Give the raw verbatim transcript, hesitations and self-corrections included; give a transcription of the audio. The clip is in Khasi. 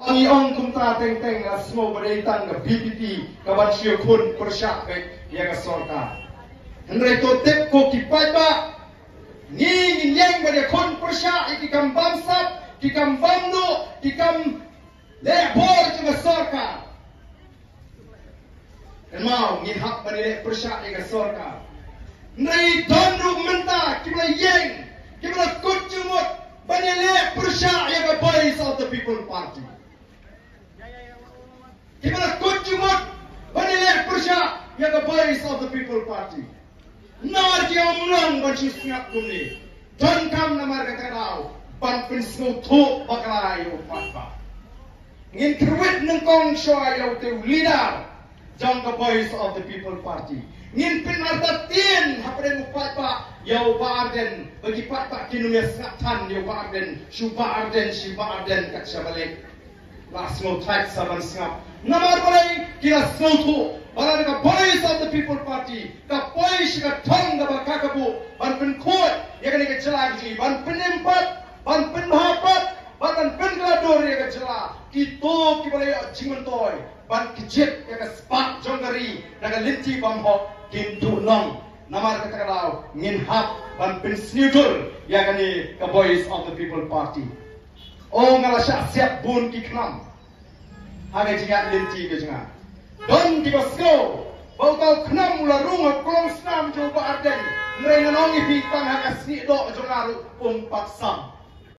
Ngi ong kumta teng teng la sngew ba dei tang ka B P P ka ban shu khun pyrshah beit ïa ka sorkar. Hynrei to tip ko ki paidbah, ngi ngin ïeng ban ïa khun pyrshah ïa ki kam bamsap, ki kam bamduh, ki kam leh bor jong ka sorkar. Kynmaw, ngin hap ban ïaleh pyrshah ïa ka sorkar. Hynrei don ruh mynta kiba la ïeng, kiba la kut jingmut ban ïaleh pyrshah ïa ka Voice of the People Party. Kiba la kut jingmut ban ïaleh pyrshah ïa ka Voice of the People Party. Namar ki ong, ym long ban shu sngap kumne. Donkam namar kata ka daw ban pynsngewthuh bakla ïa u paidbah. Ngin kyrwit nyngkong shuwa ïa u te u leader jong ka Voice of the People Party. Ngin pynartatien hapdeng u paidbah ïa u Bah Ardent, ba ki paidbah kin ym ïa sngap than ïa u Bah Ardent, shu Bah Ardent, shu Bah Ardent kat shaba leit. La sngewthuh sa ban sngap. Namar balei? Ki la sngewthuh ba lada ka Voice of the People Party ka poi sha ka thong kaba ka kabu ban pynkhuid ïa kane ka jylla ka jong ngi, ban pynim pat, ban pynbha pat, ban, ban pynkylla dur ïa ka jylla, kito kiba la ïoh jingmyntoi ban kjit ïa ka spah jong ka ri na ka lynti bymhok kin duh nong. Namar kata ka daw ngin hap ban pynsniew dur ïa kane ka Voice of the People Party. O, nga la shah siat bun ki khnam ha ka jingïaid lynti ka jong nga. Don kiba sngew ba uta u khnam u la rung ha klong snam jong u Bah Ardent. Hynrei ngan ong ïa phi, tang ha ka sniehdoh jong nga ruh um pat sam.